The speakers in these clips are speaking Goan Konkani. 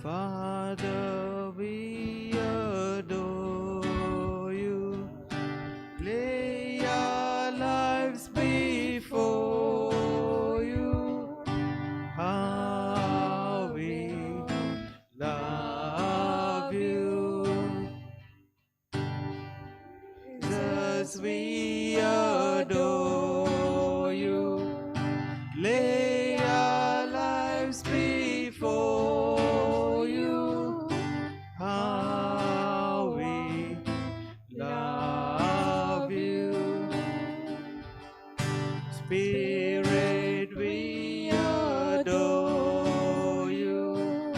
Father, we adore you. Lay our lives before you. How we love you. Jesus, we adore you. Lay our lives before you. How we love you. Spirit, we adore you.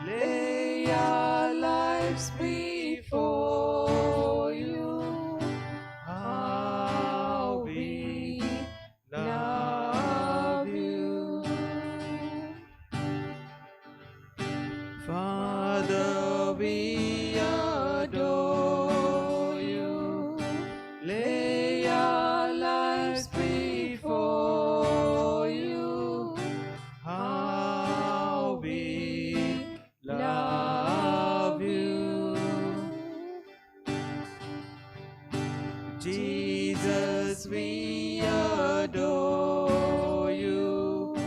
Lay our lives before you. How we love you. Father, we adore you. Lay our lives before you. How we love you. Jesus, we adore you.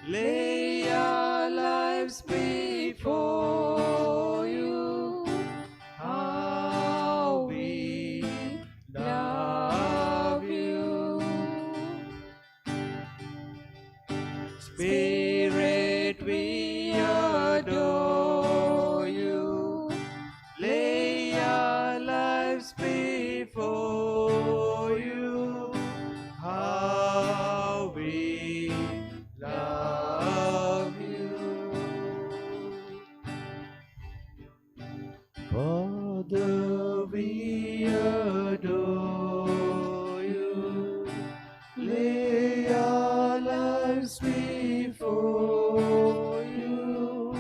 Lay our lives before you. How we love you. Spirit, we adore you. Lay our lives before you. How we love you. Father, we adore you. Lay our lives before you.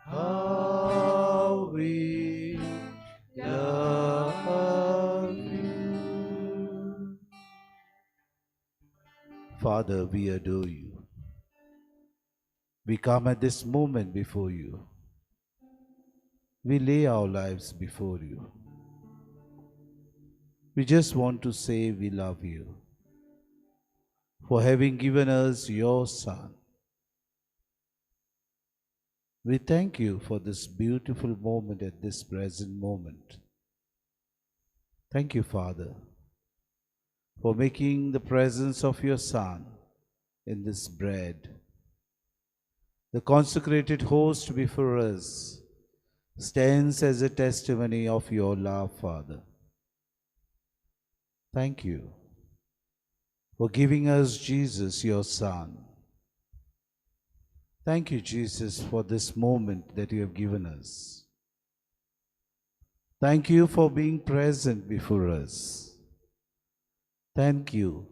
How we love you. Father, we adore you. We come at this moment before you. We lay our lives before you. We just want to say we love you for having given us your Son. We thank you for this beautiful moment at this present moment. Thank you, Father, for making the presence of your Son in this bread. The consecrated host before us stands as a testimony of your love, Father. Thank you for giving us Jesus, your Son. Thank you, Jesus, for this moment that you have given us. Thank you for being present before us. Thank you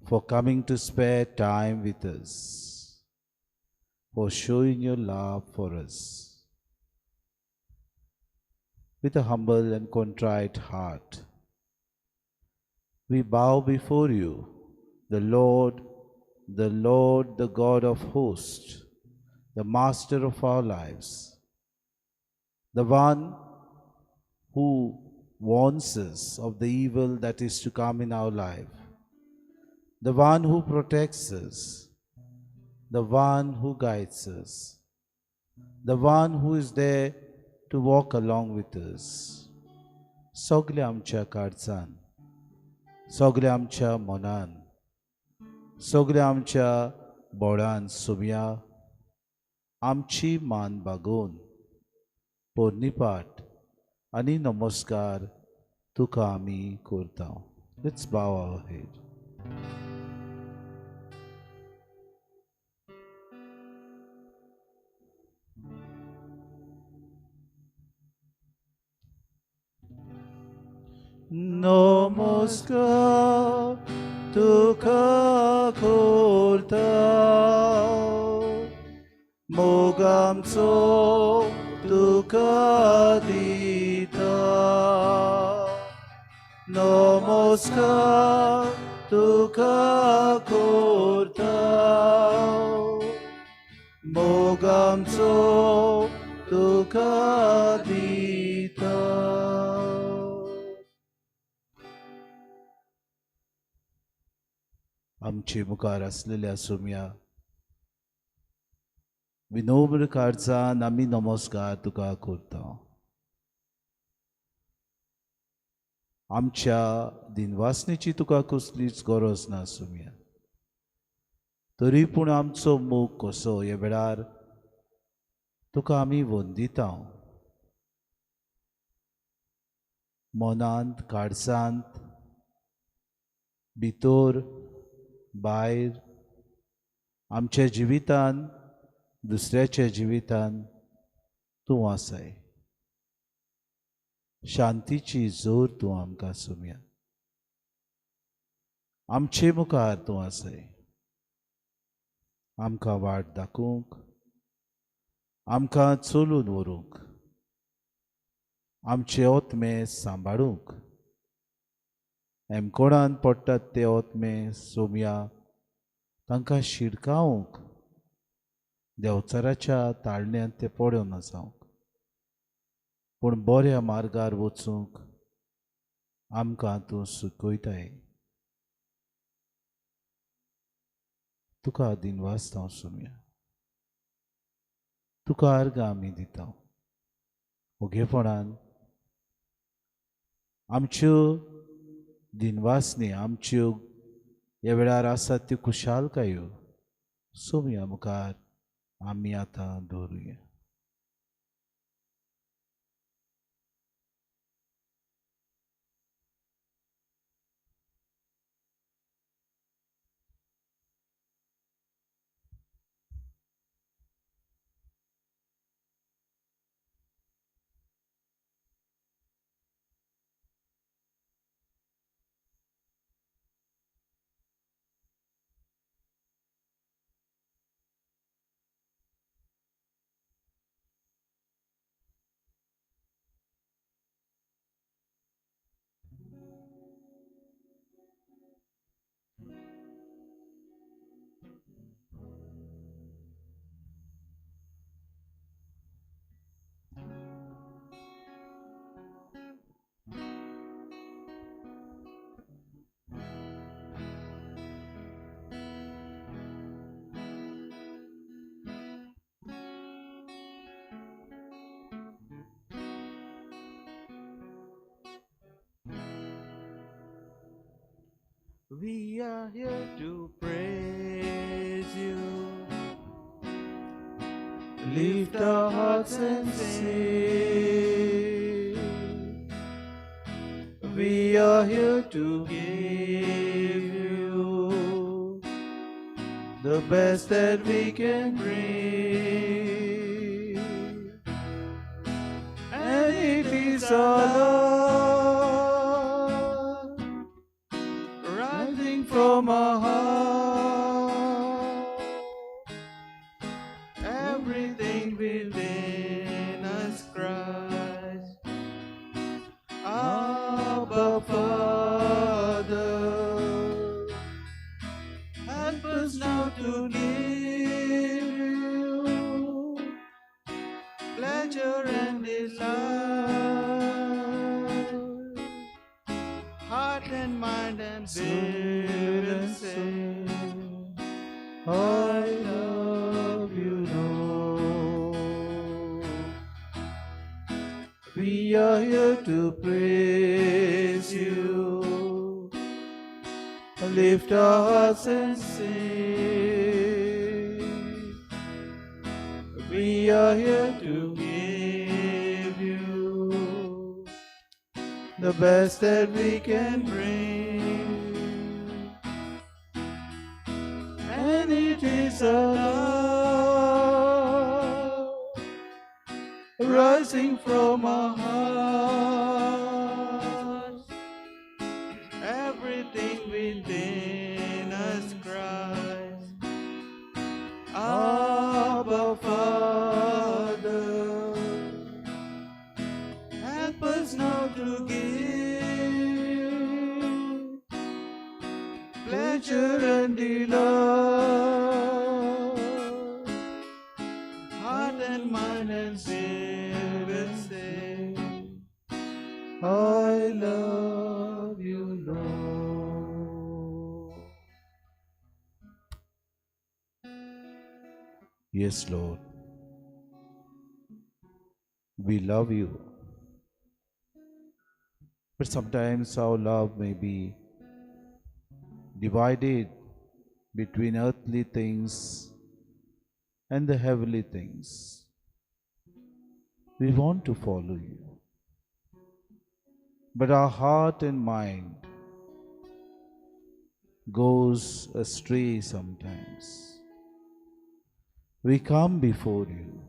for coming to spare time with us, for showing your love for us. With a humble and contrite heart, we bow before you, the Lord, the God of hosts, the Master of our lives, the one who warns us of the evil that is to come in our life, the one who protects us, the one who guides us, the one who is there to walk along with us. सगल्या आमच्या काळजान, सगल्या आमच्या मनान, सगल्या आमच्या बोडान सुमया आमची मान बागोवन पोरणीपाट आनी नमस्कार तुका आमी करता. Let's bow our head. Namaskar तुका करता, मोगामचो तुका दिता. नमस्कार तुका करता, मोगामचो तुका दिता. आमचे मुखार आसलेल्या सोम्या विनम्र काळजान आमी नमस्कार तुका करता. आमच्या दिनवासनेची तुका कसलीच गरज ना सोम्या, तरी पूण आमचो मोग कसो ह्या वेळार तुका आमी वंदिता. मनांत काळजांत भितर भायर आमच्या जिवितान दुसऱ्याच्या जिवितान तूं आसाय. शांतीची जोर तूं आमकां सोम्या, आमचे मुखार तूं आसाय. आमकां वाट दाखोवंक, आमकां चलून व्हरूंक, आमचे ओतमे सांबाळूंक. एमकोणान पडटात ते ओतमे सोम्या तांकां शिडकावंक, देंवचाराच्या ताळण्यांत ते पडोवन जावंक, पूण बऱ्या मार्गार वचूंक आमकां तूं शिकयताय. तुका दिनवासता सोम्या, तुका अर्गां आमी दिता. ओगेपणान आमच्यो दिनवासनी, आमच्यो ह्या वेळार आसात त्यो खुशालकायो सोम्या मुखार आमी आतां दवरुया. We are here to praise you. Lift our hearts and sing. We are here to give you the best that we can bring. And it is our love rising from our heart. Everything within us cries, Abba, Father. Help us now to give you pleasure and delight, heart and mind and spirit and soul. I love you, Lord. We are here to praise you. Lift our hearts and sing. We are here to give you the best that we can bring. And it is our love rising from our hearts. Everything within us cries, Abba, Father. Help us now to give pleasure and delight, heart and mind and spirit will say, I love you, Lord. Yes, Lord, we love you. But sometimes our love may be divided between earthly things and the heavenly things. We want to follow you, but our heart and mind goes astray sometimes. We come before you.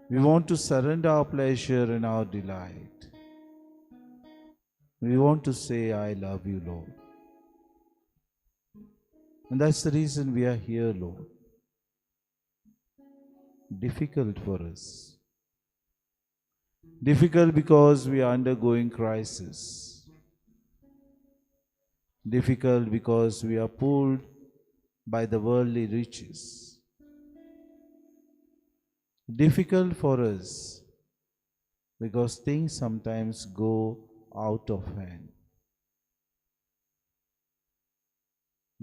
We want to surrender our pleasure and our delight. We want to say, I love you, Lord. And that's the reason we are here, Lord. Difficult for us. Difficult because we are undergoing crisis. Difficult because we are pulled by the worldly riches. Difficult for us because things sometimes go out of hand.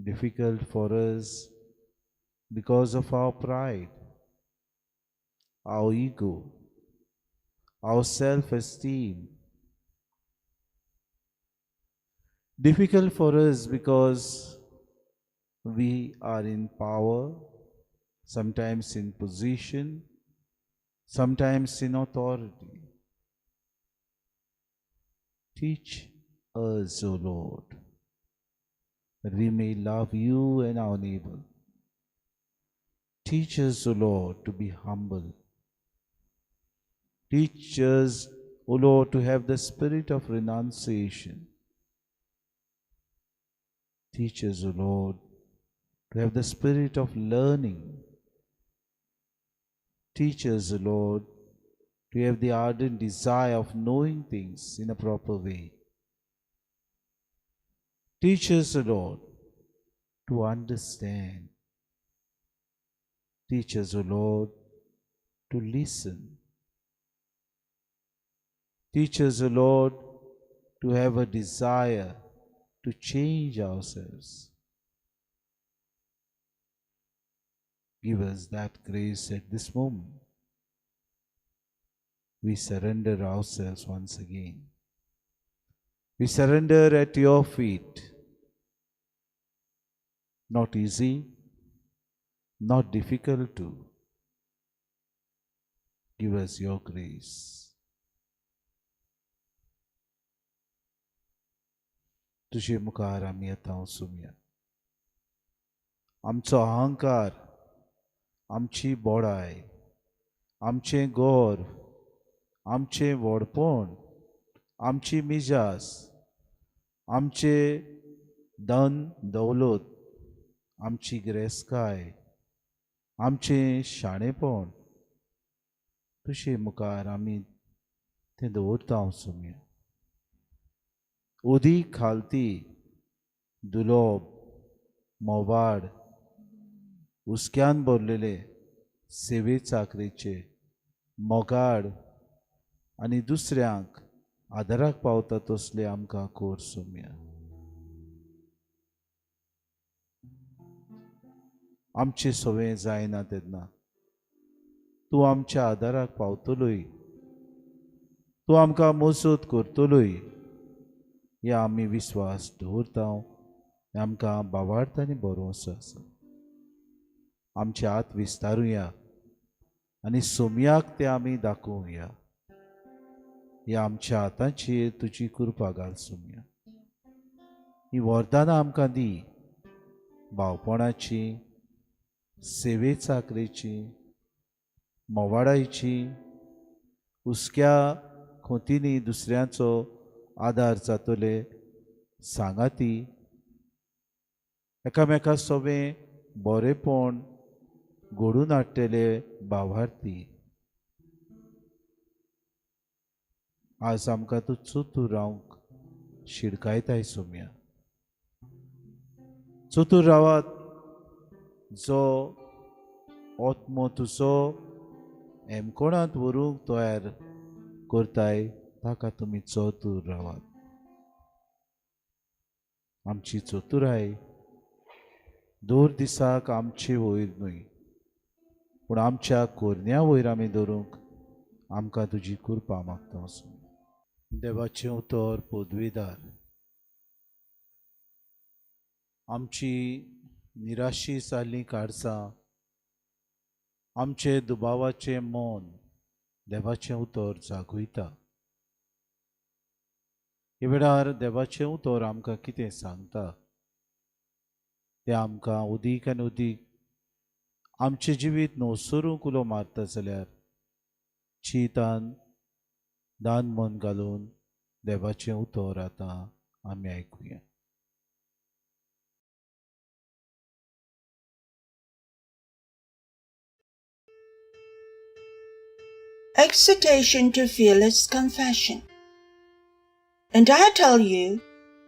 Difficult for us because of our pride, our ego, our self-esteem. Difficult for us because we are in power, sometimes in position, sometimes in authority. Teach us, O Lord, that we may love you and our neighbor. Teach us, O Lord, to be humble. Teach us, O Lord, to have the spirit of renunciation. Teach us, O Lord, to have the spirit of learning. Teach us, O Lord, to have the ardent desire of knowing things in a proper way. Teach us, O Lord, to understand. Teach us, O Lord, to listen. Teach us, O Lord, to have a desire to change ourselves. Give us that grace at this moment. We surrender ourselves once again. We surrender at your feet. Not easy, not difficult too. Give us your grace. तुझे मुखार आमी येता वचुया. आमचो अहंकार, आमची बोडाय, आमचें गौर, आमचें व्हडपण, आमची मिजास, आमचे धन दौलत, आमची गिरेस्तकाय, आमचें शाणेपण तुजे मुखार आमी तें दवरता वचुया. उदीक खालती दुलोब, मोवाड, हुस्क्यान भरलेले सेवे चाकरेचे मोगाड आनी दुसऱ्यांक आदाराक पावता तसले आमकां कोर सोम्या. आमचें सवें जायना तेन्ना तूं आमच्या आदाराक पावतलोय, तूं आमकां मजत करतलोय ह्या आमी विस्वास दवरता. आमकां बावार्थ आनी भरोसो आसा. आमचे हात विस्तारुया आनी सोमयाक ते आमी दाखोवया. ह्या आमच्या हाताचेर तुजी कृपा घाल सोमया. ही वरदानां आमकां दी, भावपणाची, सेवे चाकरेची, मोवाडायची, हुस्क्या खोतींनी दुसऱ्यांचो आदार जातले सांगाती, एकामेका सोबें बरेपण घडून हाडटले भावार्थी. आज आमकां तूं चतूर रावंक शिडकायताय सोम्या. चतूर रावात जो आत्मो तुजो हेमकोणांत व्हरूंक तयार करताय ताका तुमी चतूर रावात. आमची चतुराय दर दिसाक आमचे वयर न्हय पूण आमच्या कोरन्या वयर आमी दवरूंक आमकां तुजी कृपा मागता. देवाचें उतर पदवीदार आमची निराशी जाल्लीं काळजां, आमचे दुबावाचें मन देवाचें उतर जागयता. ह्या वेळार देवाचें उतर आमकां कितें सांगता तें आमकां उदीक आनी उदीक आमचें जिवीत नवसरूंक उलो मारता जाल्यार चिंतान दान मन घालून देवाचें उतर आतां आमी आयकुया. Exhortation to fearless confession. And I tell you,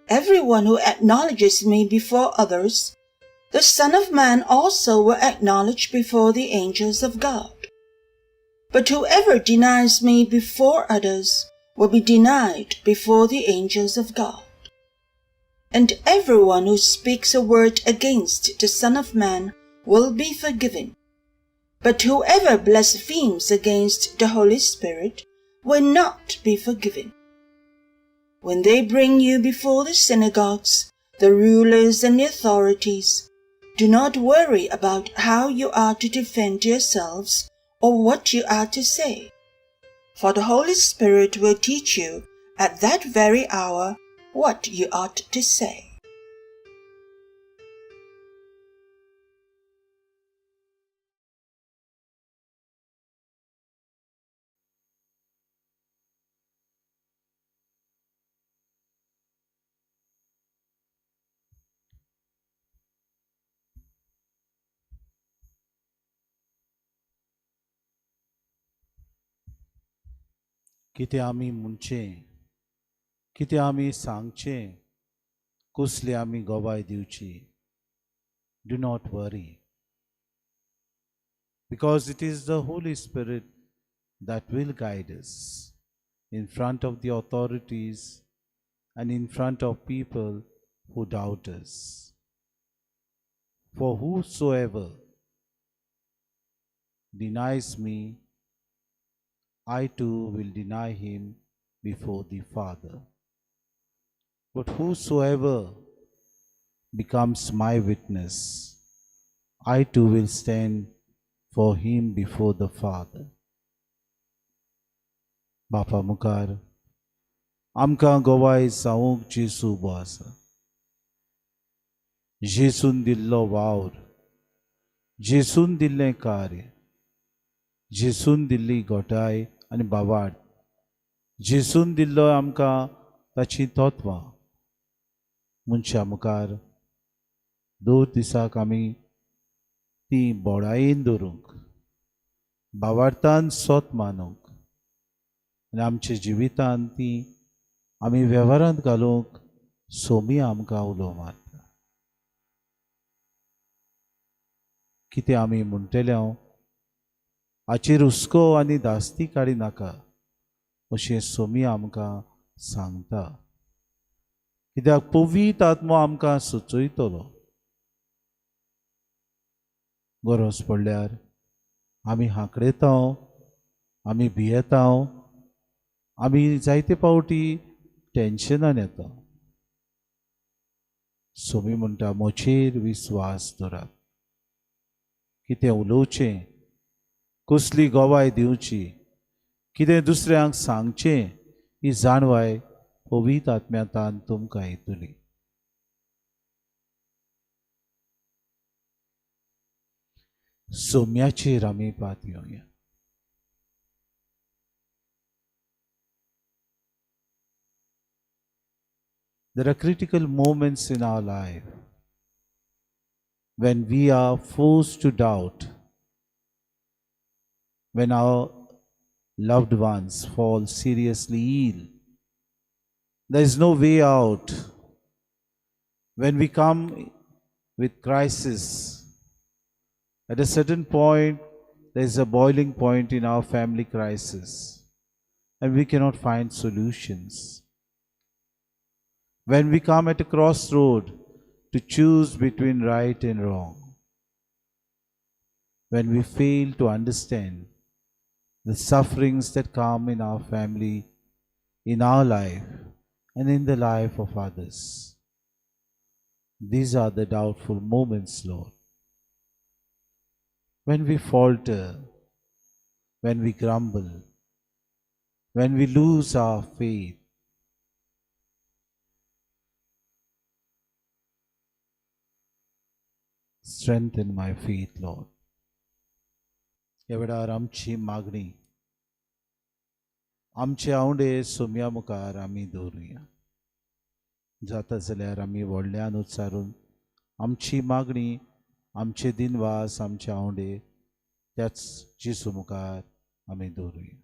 everyone who acknowledges me before others, the Son of Man also will acknowledge before the angels of God. But whoever denies me before others will be denied before the angels of God. And everyone who speaks a word against the Son of Man will be forgiven. But whoever blasphemes against the Holy Spirit will not be forgiven. When they bring you before the synagogues, the rulers and the authorities, do not worry about how you are to defend yourselves or what you are to say. For the Holy Spirit will teach you at that very hour what you ought to say. कितें आमी म्हणचें, कितें आमी सांगचें, कसली आमी गवाय दिवची. Do not worry, because it is the Holy Spirit that will guide us in front of the authorities and in front of people who doubt us. For whosoever denies me, I too will deny him before the Father. But whosoever becomes my witness, I too will stand for him before the Father. बापा मुखार आमकां गवाय जावंक जेजू उबो आसा. जेजून दिल्लो वावर, जेजून दिल्लें कार्य, जेजून दिल्ली घोटाय आनी बावाड, जेजून दिल्लो आमकां ताचीं तत्वां मनशां मुखार दर दिसाक आमी ती बोडायेन दवरूंक, बावार्थान सोत मानूंक आनी आमच्या जिवितान ती आमी वेव्हारांत घालूंक सोमी आमकां उलो मारता. कितें आमी म्हणटले हांव हाचेर हुस्को आनी धास्ती काडी नाका अशें सोमी आमकां सांगता. कित्याक पवित्र आत्मो आमकां सुचयतलो. गरज पडल्यार आमी हांकडेता, आमी भियेता, आमी जायते पावटी टेन्शनान येता. सोमी म्हणटा म्हजेर विस्वास दवरात. कितें उलोवचें, कसली गवाय दिवची, कितें दुसऱ्यांक सांगचें ही जाणवाय पवित्र आत्म्यांतान तुमकां येतली. सोम्याचेर आमी पातयेवया. There are critical moments in our life when we are forced to doubt, when our loved ones fall seriously ill. There is no way out. When we come with crisis, At a certain point, there is a boiling point in our family crisis, and we cannot find solutions. When we come at a crossroad to choose between right and wrong, when we fail to understand the sufferings that come in our family, in our life, and in the life of others. These are the doubtful moments, Lord. When we falter, when we grumble, when we lose our faith, strengthen my faith, Lord. ह्या वेळार आमची मागणी, आमचे आवडे सोम्या मुखार आमी दवरुया. जाता जाल्यार आमी व्हडल्यान उच्चारून आमची मागणी, आमचे दिनवास, आमचे आवडे त्याच जेजू मुखार आमी दवरुया.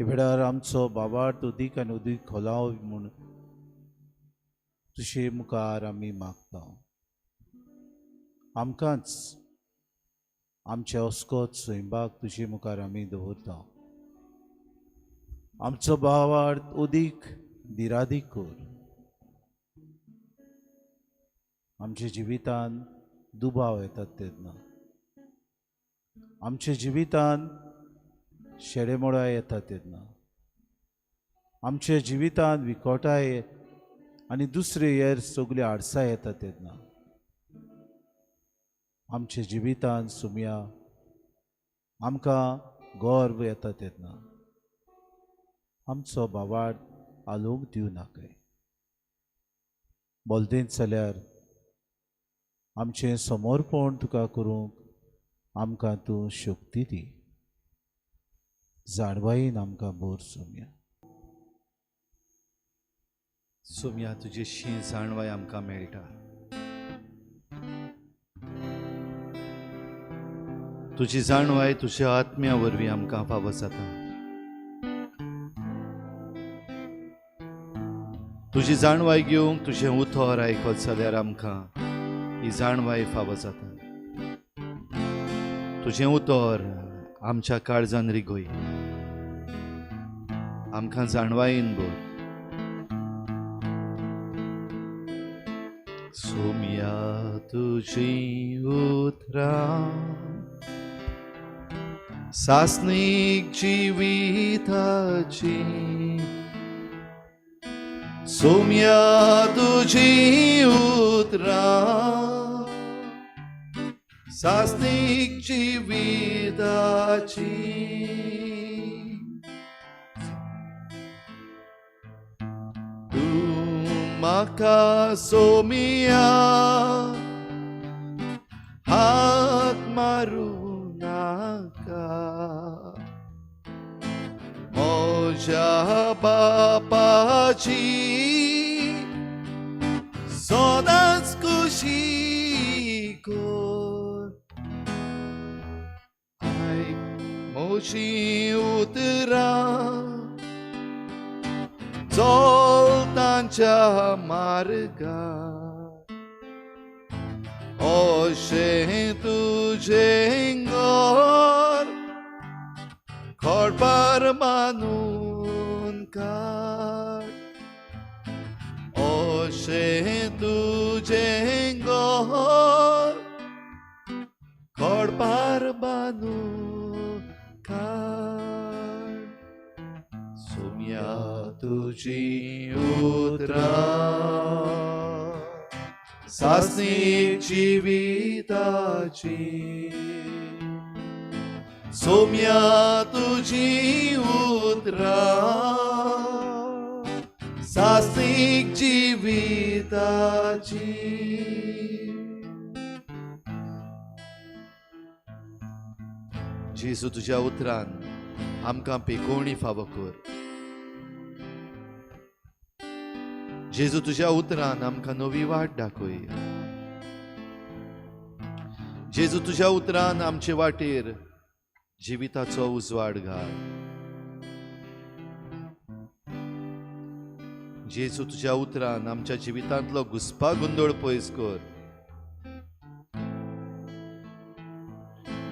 वेळार आमचो बाबार्थ उदीक आनी उदीक खोलाव म्हूण तुजे मुखार आमी मागता. आमकांच आमचे अस्कोत स्वयंपाक तुजे मुखार आमी दवरता. आमचो बाबार्थ उदीक दिरादीक कर. आमच्या जिवितान दुबाव येतात तेन्ना, आमच्या जिवितान शेडेमोडां येतात तेन्ना, आमच्या जिवितान विकोटाय आनी दुसरे हेर सगळे आडसां येतात तेन्ना, आमच्या जिवितान सुमया आमकां गर्व येता तेन्ना आमचो बाबाड आलोवंक दिवं नाकाय. बोलदेंत जाल्यार आमचें समर्पण तुका करूंक आमकां तूं शक्ती दी. जाणवायेन आमकां बोर सोम्या. सोम्या तुजी शी जाणवाय आमकां मेळटा. तुजी जाणवाय तुज्या आत्म्या वरवीं आमकां फावो जाता. तुजी जाणवाय घेवंक तुजें उतर आयकत जाल्यार आमकां ही जाणवाय फावो जाता. तुजें उतर आमच्या काळजान रिगोय, आमकां जाणवायेन भर. सोम्या तुजी उतरां सासणीक जिविताची, सोम्या तुजी उतरां सासणीक जिविताची. नाका सोमिया, हात मारू नाका. म्हज्या बापाची सदांच खुशी कर. आयक म्हजीं उतरां, चल तांच्या मार्गार. अशें तुजें घर खडपार बांदून काड. अशें तुजें घर खडपार बांदून काड. सोम्या तुजीं उतरां सासणी जिविताची. सोम्या तुजीं उतरां सासणीक जिविताची. जेजू तुज्या उतरान आमकां पेकोवणी फावो कर. जेजू तुज्या उतरान आमकां नवी वाट दाखय. जेजू तुज्या उतरान आमचे वाटेर जिविताचो उजवाड घाल. जेजू तुज्या उतरान आमच्या जिवितांतलो घुस्पा गोंदळ पयस कर.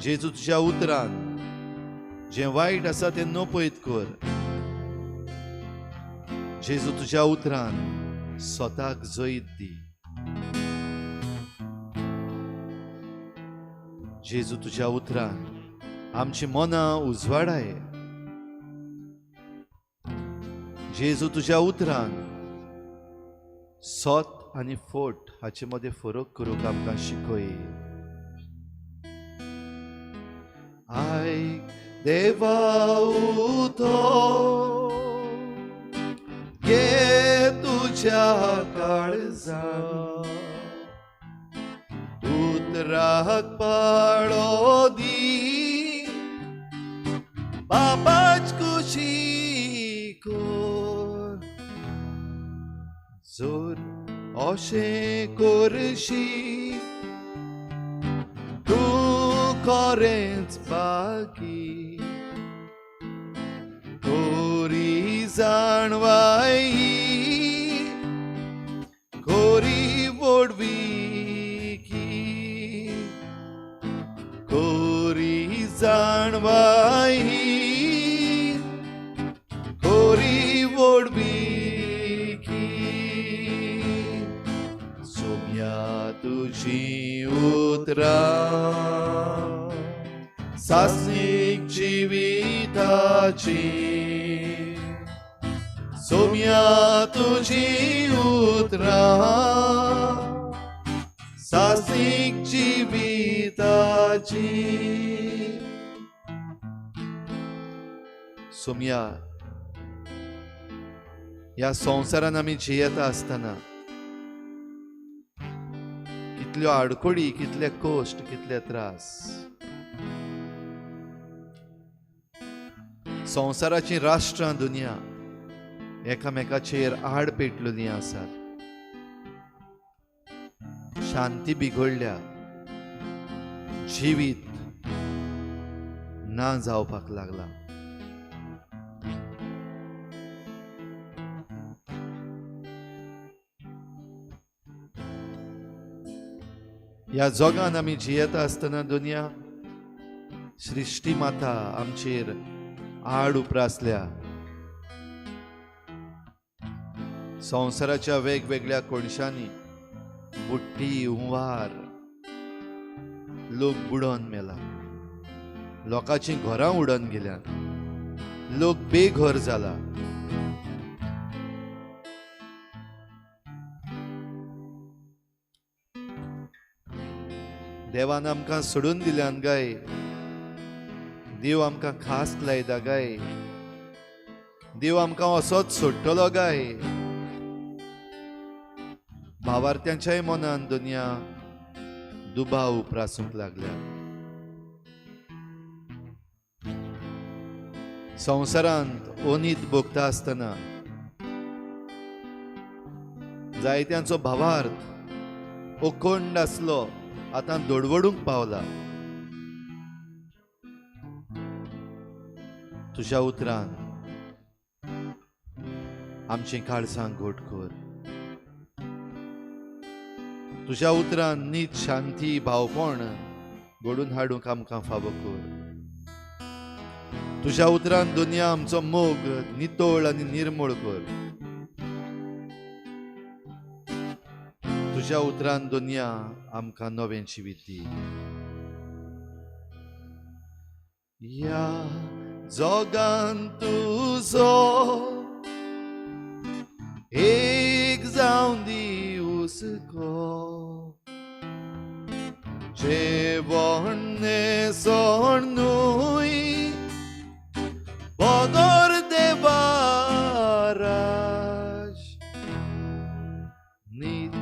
जेजू तुज्या उतरान जें वायट आसा तें नपयत कर. जेजू तुज्या उतरान स्वताक जैत दी. जेजू तुज्या उतरान आमची मनां उजवाडाय. जेजू तुज्या उतरान सत आनी फोट हाचे मदें फरक करूंक आमकां शिकय. आयक देवा उतर, घे तुज्या काळजान, उतराक पाळो दी, बापाच खुशी कर. जर अशें करशी तूं खरेंच बाकी, कोरी जाणवाय, कोरी व्हडविकी, कोरी जाणवाय, कोरी व्हडविकी. सोम्या तुजीं उतरां सासणीक जिविताची. सोम्या तुजीं उतरां सासणीक जिविताची. सोम्या, ह्या संवसारान आमी जियेता आसतना कितल्यो आडखळी, कितले कश्ट, कितले त्रास. संवसाराचीं राष्ट्रां दुनिया एकामेकाचेर आड पेटलेलीं आसात. शांती बिगडल्या, जिवीत ना जावपाक लागला. ह्या जगान आमी जियेता आसतना दुनिया सृश्टी माता आमचेर आड उप्रासल्या. संवसाराच्या वेगवेगळ्या कोनशांनी बुट्टी, हुंवार, लोक बुडोन मेला, लोकांची घरां उडोन गेल्यात, लोक बेघर जाला. देवान आमकां सोडून दिल्यान गाय, देव आमकां खास लायता गाय, देव आमकां असोच सोडटलो गाय. भावार्थ्यांच्याय मनान दुनिया दुबाव उप्रासूंक लागल्या. संवसारांत ओनीत भोगता आसतना जायत्यांचो भावार्थ अखंड आसलो, आतां दडवडूंक पावला. तुज्या उतरान आमचीं काळजां घट कर. तुज्या उतरान नीत, शांती, भावपण घडून हाडूंक आमकां फावो कर. तुज्या उतरान दुनिया आमचो मोग नितळ आनी निर्मळ कर. तुज्या उतरान दुनिया आमकां नवें जिवीत दी. ह्या जगान तुजो एक जावन दी हुस्को, जेवण न्हेसण न्हय बगर देवा राज, नीत,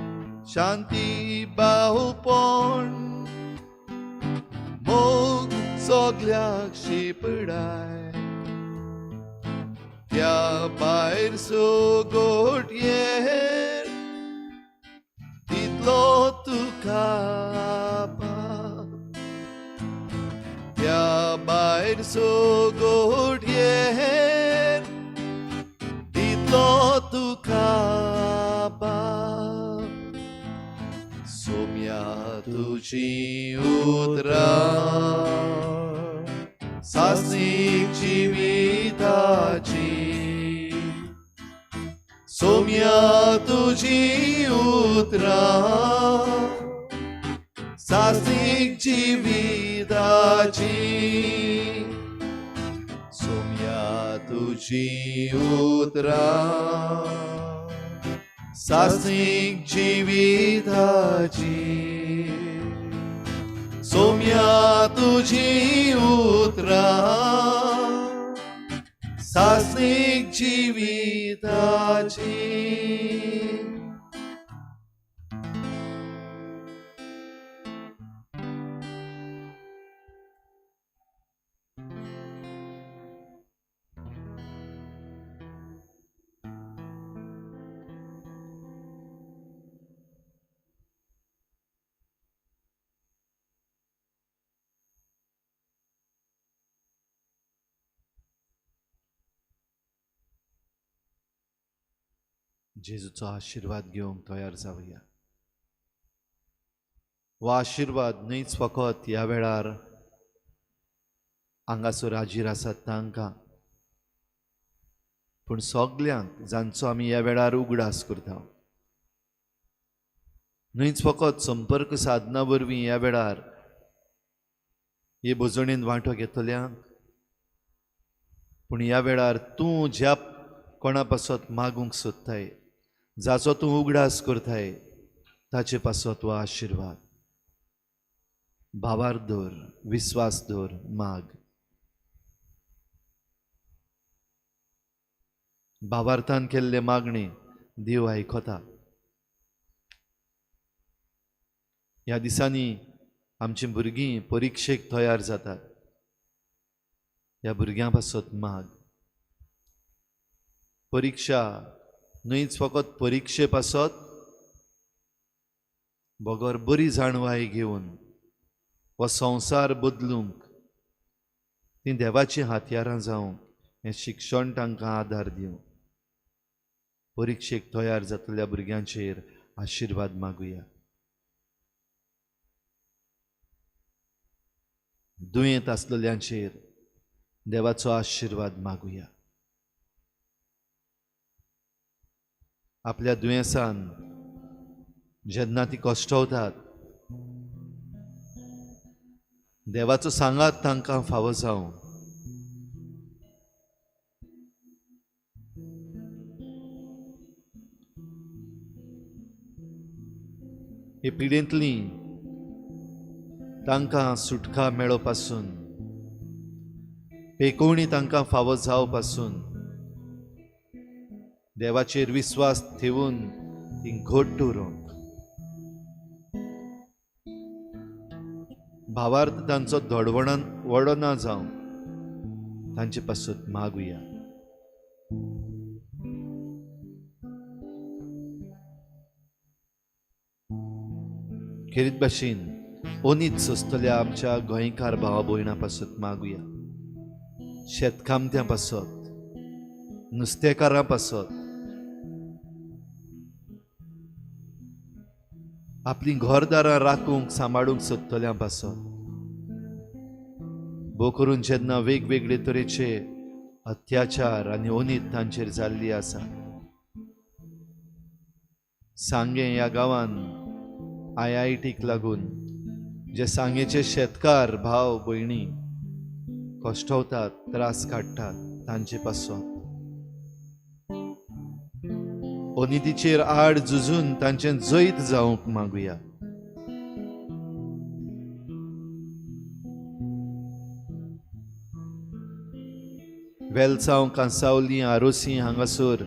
शांती, भावपण, मोग सगल्याक शिंपडाय. त्या भायर सगट येर तितलो तुका, त्या भायर सगट येर तितलो तुका. सोम्या तुजी उतरां सासणीक जिविताची, सोम्या तुजी उतरां सासणीक जिविताची, सोम्या तुजी उतरां सासणीक जिविताची, सोम्या तुजी उतरां सासणीक जिविताची. जेजूचो आशिर्वाद घेवंक तयार जावया. हो आशिर्वाद न्हयच फकत ह्या वेळार हांगासर हाजीर आसात तांकां, पूण सगल्यांक जांचो आमी ह्या वेळार उगडास करता. न्हयच फकत संपर्क साधना वरवीं ह्या वेळार हे भोजणेन वांटो घेतल्यांक, पूण ह्या वेळार तूं ज्या कोणा पासत मागूंक सोदताय, जाचो तूं उगडास करताय, ताचे पासत हो आशिर्वाद. भावार दवर, विस्वास दवर, माग. भावार्थान केल्ले मागणे देव आयकता. ह्या दिसांनी आमचीं भुरगीं परिक्षेक तयार जातात. ह्या भुरग्यां पासत माग. परिक्षा न्हयच फकत परिक्षे पासत, बगर बरी जाणवाय घेवन हो संवसार बदलूंक तीं देवाचीं हातयारां जावंक हें शिक्षण तांकां आदार दिवं. परिक्षेक तयार जातल्या भुरग्यांचेर आशिर्वाद मागुया. दुयेंत आसलेल्यांचेर देवाचो आशिर्वाद मागुया. आपल्या दुयेंसान जेन्ना ती कश्टवतात, देवाचो सांगात तांकां फावो जावं. हे पिडेंतली तांकां सुटका मेळो पासून, पेकोवणी तांकां फावो जावं पासून, देवाचेर विस्वास ठेवून ती घट्ट उरोंक. भावार्थ तांचो धडवणन वडना जावं तांचे पासत मागुया. खेरीत भाशेन ओनीत सोंसतल्या आमच्या गोंयकार भावा भयणां पासत मागुया, शेतकामत्यां पासत, नुस्तेकारां पासत, आपलीं घरदारां राखूंक सांबाळूंक सोदतल्यां पासत, भोव करून जेन्ना वेगवेगळे तरेचे अत्याचार आनी ओनीत तांचेर जाल्ली आसा. सांगें ह्या गांवान IITक लागून जे सांगेचे शेतकार भाव भयणी कश्टवतात, त्रास काडटात तांचे पासत, अनितीचेर आड झुजून तांचें जैत जावंक मागुया. वेलसांव, कांसावली, आरोसी हांगासर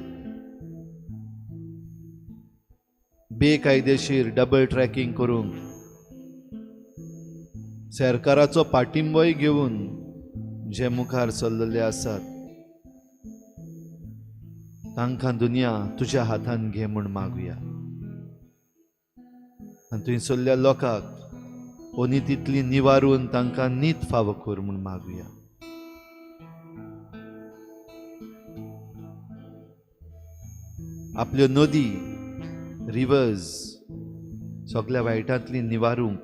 बेकायदेशीर डबल ट्रॅकिंग करूंक सरकाराचो पाठिंबोय घेवन जे मुखार चल्लेले आसात तांकां दुनिया तुज्या हातान घे म्हूण मागुया. आनी थंयसरल्या लोकांक अनितींतली निवारून तांकां नीत फावो कर म्हूण मागुया. आपल्यो नदी, रिवर्स सगल्या वायटांतली निवारूंक,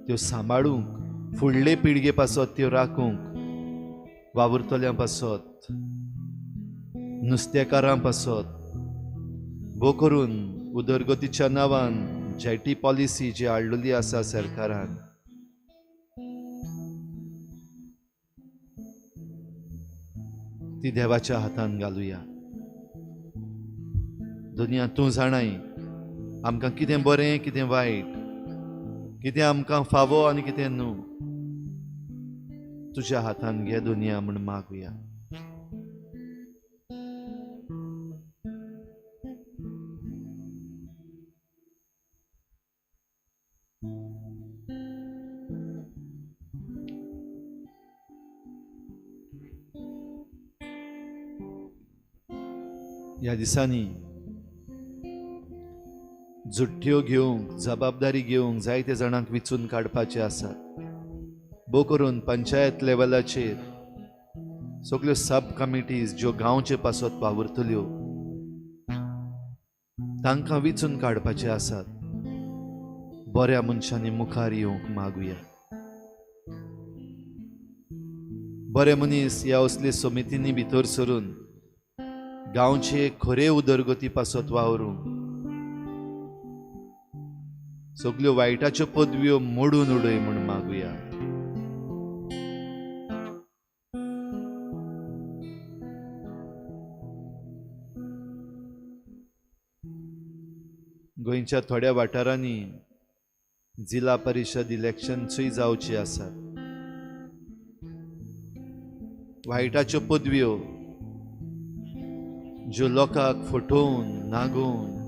त्यो सांबाळूंक, फुडले पिळगे पासत त्यो राखूंक वावुरतल्यां पासत, नुस्तेकारां पासत, भोव करून उदरगतीच्या नांवान जेटी पॉलिसी जी हाडलेली आसा सरकारान ती देवाच्या हातान घालुया. दुनिया तूं जाणाय आमकां कितें बरें, कितें वायट, कितें आमकां फावो आनी कितें न्हू. तुज्या हातान घे दुनिया म्हूण मागुया. ह्या दिसांनी जुट्ट्यो घेवंक, जबाबदारी घेवंक जायते जाणांक विचून काडपाचे आसात. भोव करून पंचायत लेवलाचेर सगल्यो सब कमिटीज ज्यो गांवचे पासत वावुरतल्यो तांकां विचून काडपाचे आसात. बऱ्या मनशांनी मुखार येवंक मागुया. बरे मनीस ह्या असले समितींनी भितर सरून गांवचे खरे उदरगती पासत वावरूंक सगल्यो वायटाच्यो पदव्यो मोडून उडय म्हूण मागुया. गोंयच्या थोड्या वाठारांनी जिल्हा परिशद इलेक्शन्सूय जावची आसात. वायटाच्यो पदव्यो ज्यो लोकांक फटोवन, नागोवन,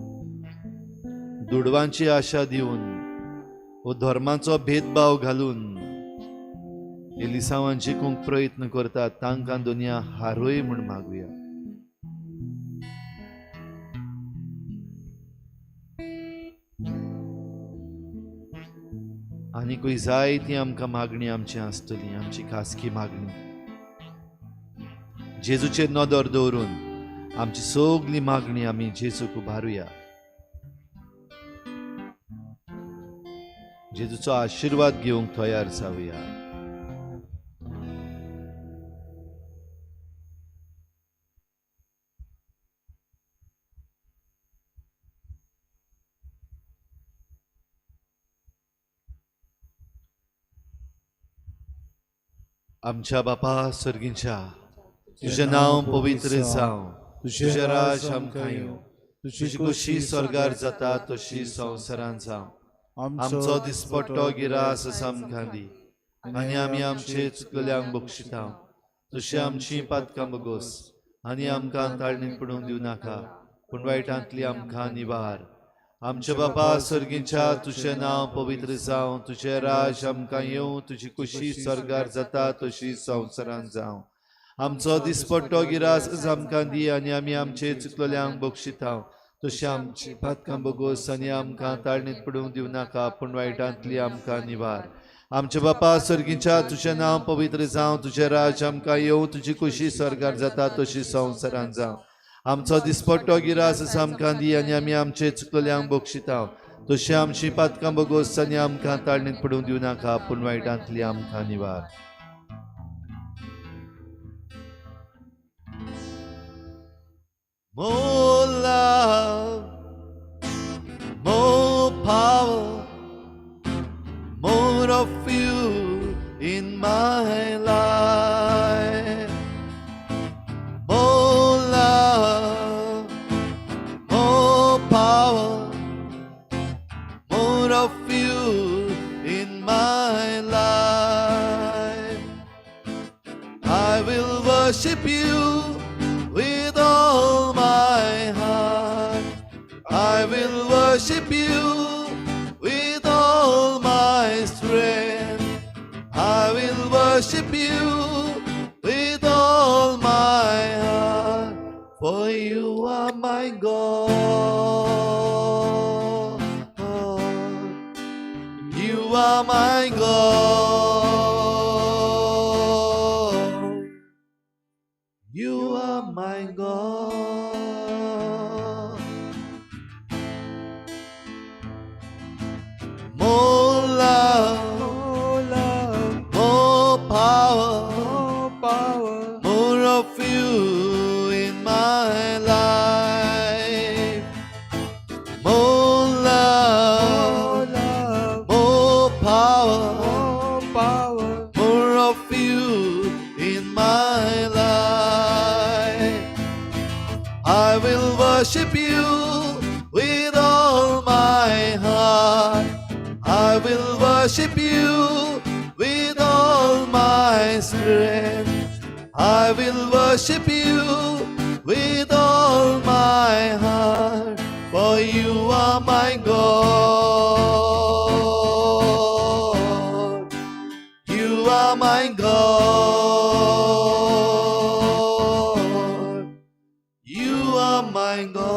दुडवांची आशा दिवन वो धर्माचो भेदभाव घालून एलिसांवान जिखूंक प्रयत्न करतात तांकां दुनिया हारोय म्हूण मागुया. आनीकूय जाय ती आमकां मागणी आमची आसतली, आमची खासगी मागणी. जेजूचेर नदर दवरून आमची सगली मागणी आमी जेजूक उबारुया. जेजूचो आशिर्वाद घेवंक तयार जावया. आमच्या बापा सर्गींच्या, तुझें नांव पवित्र जावं, तुझें राज आमकां येवं, तुजी खोशी स्वर्गार जाता तशी संवसारांत जावं. आमचो दिसपट्टो गिरास आमकां दी आनी आमी आमचे चुकल्यांक बक्षिता तशी आमची पातकां बगोस आनी आमकां ताळणी पडूंक दिवं नाका, पूण वायटांतली आमकां निवार. आमच्या बापा सर्गींच्या तुजें नांव पवित्र जावं, तुजें राज आमकां येवं, तुजी कुशी स्वर्गार जाता तशी संवसारांत जावं. आमचो दिसपट्टो गिरास आमकां दी आनी आमी आमचे चुकलेल्यांक बक्षितांव तशें आमची पातकां बगोस आनी आमकां ताळणीत पडूंक दिवं नाका, पूण वायटांतली आमकां निवार. आमच्या बापा सर्गींच्या तुजें नांव पवित्र जावं, तुजें राज आमकां येवं, तुजी कुशी स्वर्गार जाता तशी संवसारांत जावं. आमचो दिसपट्टो गिरास आमकां दी आनी आमी आमचे चुकलेल्यांक बक्षितांव तशें आमची पातकां बगोस आनी आमकां ताळणीत पडूंक दिवं नाका, पूण वायटांतली आमकां निवार. More love, more power, more of you in my life. More love, more power, more of you in my life. I will worship you with all my heart. I will worship you with all my strength. I will worship you with all my heart, for you are my God. You are my God. You are my God. More love, More love, more power, more power, more of you in my life. More love, more love, more power, more power, more of you in my life. I will worship you with all my heart. I will worship you with all my strength. I will worship you with all my heart, for you are my God. You are my God. You are my God.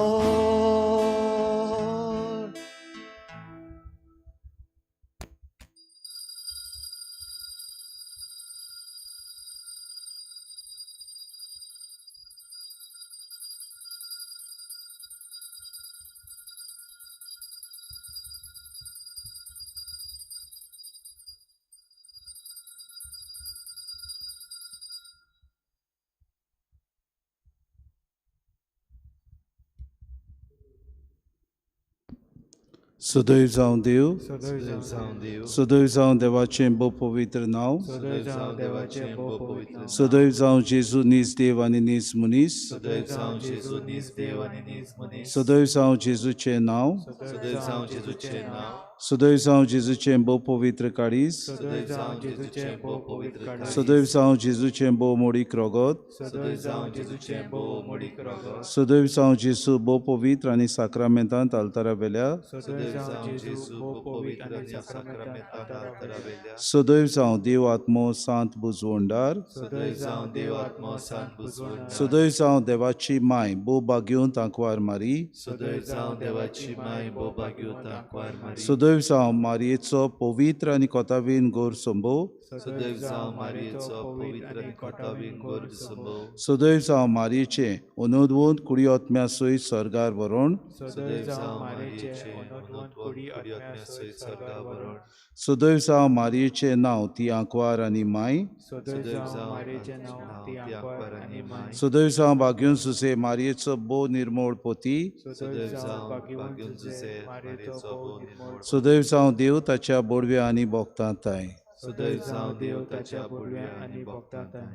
सदैव जावं देव, सदैव जावं देव, सदैव जावं देवाचें भोव पवित्र नांव, सदैव जावं देवाचें भोव पवित्र नांव, सदैव जावं जेजू नीज देव आनी नीज मनीस, सदैव जावं जेजू नीज देव आनी नीज मनीस, सदैव जावं जेजूचें नांव, सदैव जावं जेजूचें नांव, सदैव जावं जेजूचें भोव पवित्र काळीज, सदैव जावं जेजूचें भोव पवित्र काळीज, सदैव जावं जेजूचें भोव मोडीक रगत, सदैव जावं जेजूचें भोव मोडीक रगत, सदैव जावं जेजू भोव पवित्र आनी साक्रामेंतांत आल्तारा वेल्या, सदैव जावं जेजू भोव पवित्र आनी साक्रामेंतांत आल्तारा, सदैव जावं देव आत्मो सांत बुजवंडार, सदैव जावं देव आत्मो सांत बुजवंडार, सदैव जावं देवाची माय भोव भाग्योन तांकवार मारी, सदैव जावं देवाची माय भोव भाग्योत आंकवार मारी, सदैव जावं मारयेचो पवित्र आनी कोतावीन गोर संभव, सदैव जावं मारयेचो पवित्र आनी कोटावीन गोर संभव, सदैव जावं मारयेचें अनुदवून कुडी आत्म्या सयत सर्गार व्हरोण, सदैव जावं मारयेचें अनुदवून कुडी आत्म्या सयत सर्गार व्हरोण, सदैव जावं मारयेचें नांव ती आंकवार आनी माय, सदैव जावं मारयेचें नांव ती आंकवार आनी माय, सदैव जावं भाग्योन सुसे मारयेचो भोव निर्मोळ पोती, सदैव जावं भाग्यवंत जुझे मारयेचो भोव निर्मोळ, सदैव जावं देव ताच्या बोडव्या आनी भोगतां ताय. सदैव जावं देव ताच्या बोडव्या आनी भोगतां.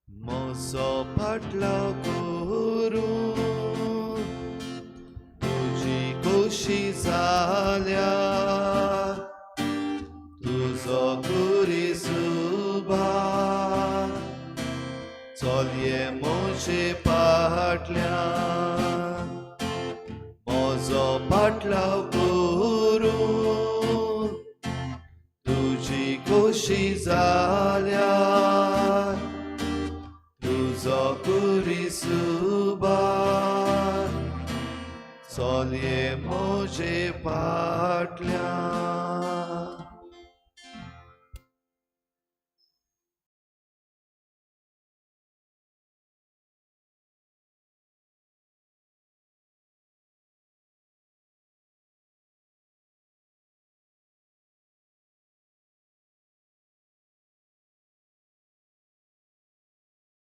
मोसो फाटलो करून तुजी खोशी जाल्या, तुजो कुरी सुबा चलये म्हजे फाटल्यान म्हजो पाटलाव करून तुजी खोशी जाल्या तुजो कुरी सुबार चलये म्हजे फाटल्यान.